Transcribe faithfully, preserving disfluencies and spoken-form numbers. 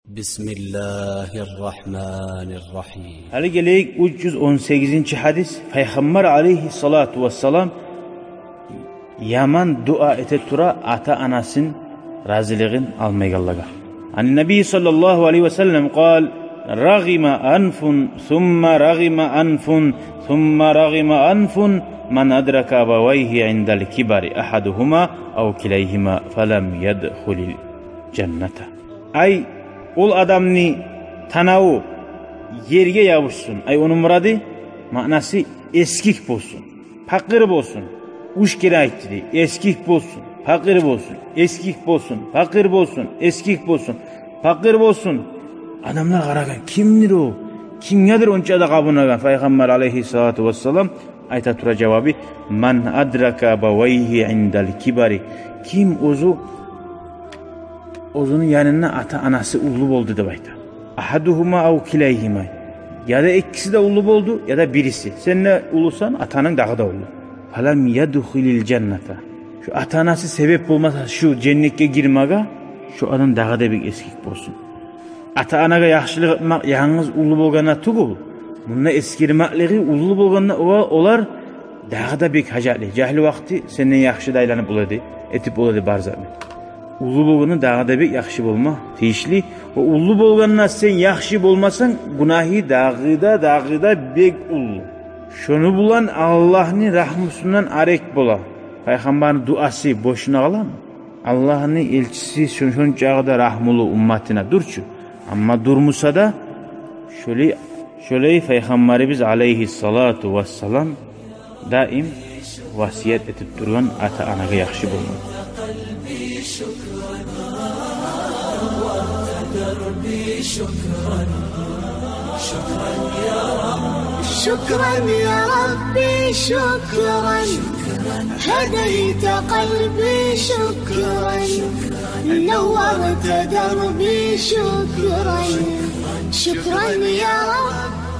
بسم الله الرحمن الرحيم. Гьали гелейик уьч юз он сегизинчи гьадис. Пайхаммар алейгьиссалату вассалам яман дуа эте тура ата-анасыны разилигин алмайгъанлагъа. عن النبي صلى الله عليه وسلم قال: رغم أنف ثم رغم أنف ثم رغم أنف من أدرك أبويه عند الكبر أحدهما أو كليهما فلم يدخل الجنة. Ай, ол адамны танаву ерге ябушсун. Ай, ону мурады, маънасы, эсгик болсун, пакъыр болсун. Уьч керен айтды дей: эсгик болсун, пакъыр болсун, эсгик болсун, пакъыр болсун, эсгик болсун, пакъыр болсун. Адамлар къарагъан: кимдир о? Кимгедир онча да къабунагъан? Пайхаммар алейгьиссалату вассалам айта тура жавабы: من أدرك أبويه عند الكبر. Ким оьзю, оьзюню янында ата-анасы уллу болду деп айта. أحدهما أو كليهما. Яда экиси де уллу болду, яда бириси. Сен де уллусан, атанг дагъы да уллу. فلم يدخل الجنة. Шу ата-анасы себеп болмаса шу женнетге гирмеге, шу адам дагъы да бек эсгик болсун. Ата-анагъа яхшылыкъ этмек янгыз уллу болгъанда тюгюл. Мунда эсгермеклиги, уллу болгъанда о-, олар дагъы да бек гьажатлы. Жагьил вакъти сенден яхшы да айланып бола эди, этип бола эди бар затны. Уллу болгъанда дагъы да бек яхшы болма тийишли. О уллу болгъанда сен яхшы болмасанг, гюнагьы дагъы да, дагъы да бек уллу. Шону булан Аллагьны рагьмусундан арек бола. Пайхаммарны дуасы бошуна къаламы? Аллагьны элчиси шон-, шончакъы да рагьмулу умматына дюр чю. Амма дюрмюсе де, шолай, шолай Пайхаммарыбыз алейгьиссалату вассалам даим васият этип тургъан ата-анагъа яхшы болмагъа. شكرا يا ربي شكرا، هديت قلبي شكرا، نورت دربي شكرا، شكرا يا رب.